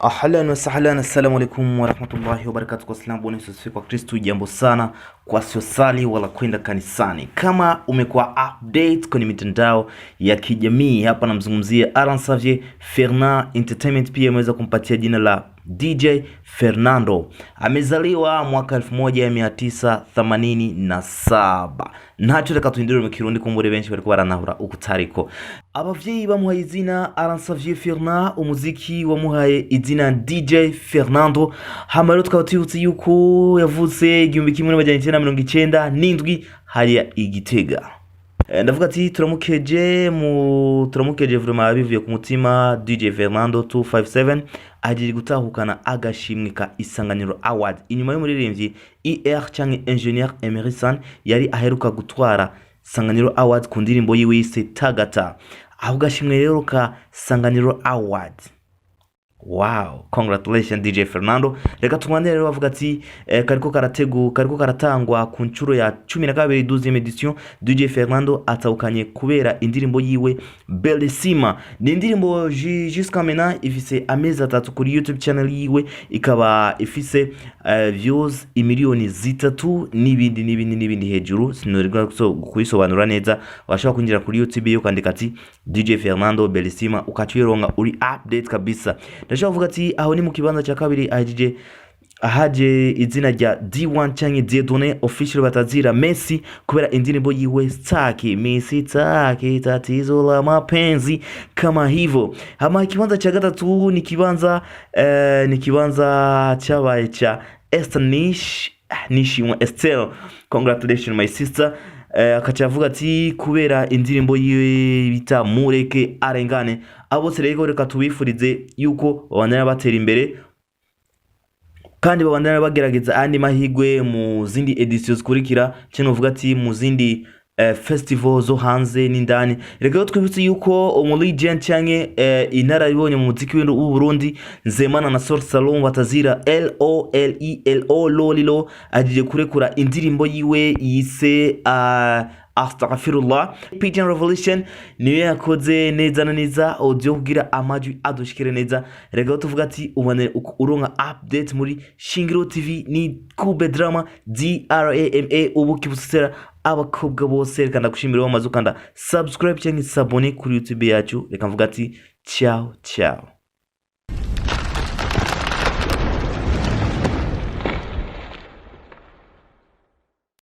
Ahlan wasahlan, assalamu alaikum warahmatullahi wabarakatuh. Kwa Islamu, Bwana Yesu asifiwe. Kwa Kristo, jambo sana kwa wasiosali wala kwenda kanisani. Kama umekuwa update kwenye mitandao ya kijamii, hapa namzungumzia Alan Xavier Fernand Entertainment, pia imeweza kumpatia jina la DJ Fernando. Amezaliwa mwaka 1987. Ntaco reka tuhindure mu Kirundi, kumbure benshi bariko baranahura ukutariko. Abavyeyi bamuhaye izina Alan Xavier Fernand, umuziki wamuhaye izina DJ Fernando. Hama rero tukaba twibutse yuko yavutse 1997 hariya i Gitega. Ndavuga ati turamukeje, mu turamukeje vraiment bivuye ku mutima. DJ Fernando 257 agiye gutahukana agashimwe ka Isanganiro Award inyuma y'umuririmbyi ER canke Engineer Emerson yari aheruka gutwara Isanganiro Award ku ndirimbo yiwe yise Tagata. Aho gashimwe rero ka Sanganiro Award, wow, congratulations DJ Fernando. Reka tumwandire rero bavuga ati kariko karategu, kariko karatangwa ku nshuro ya 12, 12e edition. DJ Fernando atahukanye kubera indirimbo yiwe Bellissima. Ni indirimbo jusqu'à maintenant ifise amezi 3 kuri YouTube channel yiwe, ikaba ifise views imiliyoni 3 n'ibindi n'ibindi n'ibindi hejuru. Sinorirwa kubisobanura neza. Washobora kwinjira kuri YouTube yo ukandika ati DJ Fernando Bellissima, ukacironga uri update kabisa. Ndashobora kuvuga ati aho ni mu kibanza cya kabiri ahejeje ahaje izina rya D1 canke Dieudonné Official batazira Messi kubera indirimbo yiwe Staki Messi Staki tatizo la mapenzi kama hivyo. Hama ikibanza cya gatatu ni kibanza cyabaye cha Esther Nish Nishimwe Estelle, congratulations my sister. Akaca avuga ati kubera indirimbo yiwe bita Mureke Arengane. Abo bose rero reka tubifurize yuko babandanya batera imbere kandi babandanya bagerageza andi mahigwe mu zindi edition zikurikira, cyangwa uvuga ati mu zindi festival zo hanze n'indani. Reka rero twibutse yuko umu legend canke inararibonye mu muziki w'u Burundi, Nzemana na Sol Salon batazira Lolilo Lolilo, agiye kurekura indirimbo yiwe yise Astaghfirullah. Pigeon Revolution niyo yakoze neza na neza audio kugira amajwi adushikire neza. Reka tuvuga ati ubone uronka update muri Shingiro TV, ni Kube Drama DRAMA ubu kibusera abakobwa bose. Reka ndagushimira wamaze ukanda subscribe cyangwa s'abonner kuri YouTube yacu. Reka mvuga ati ciao ciao.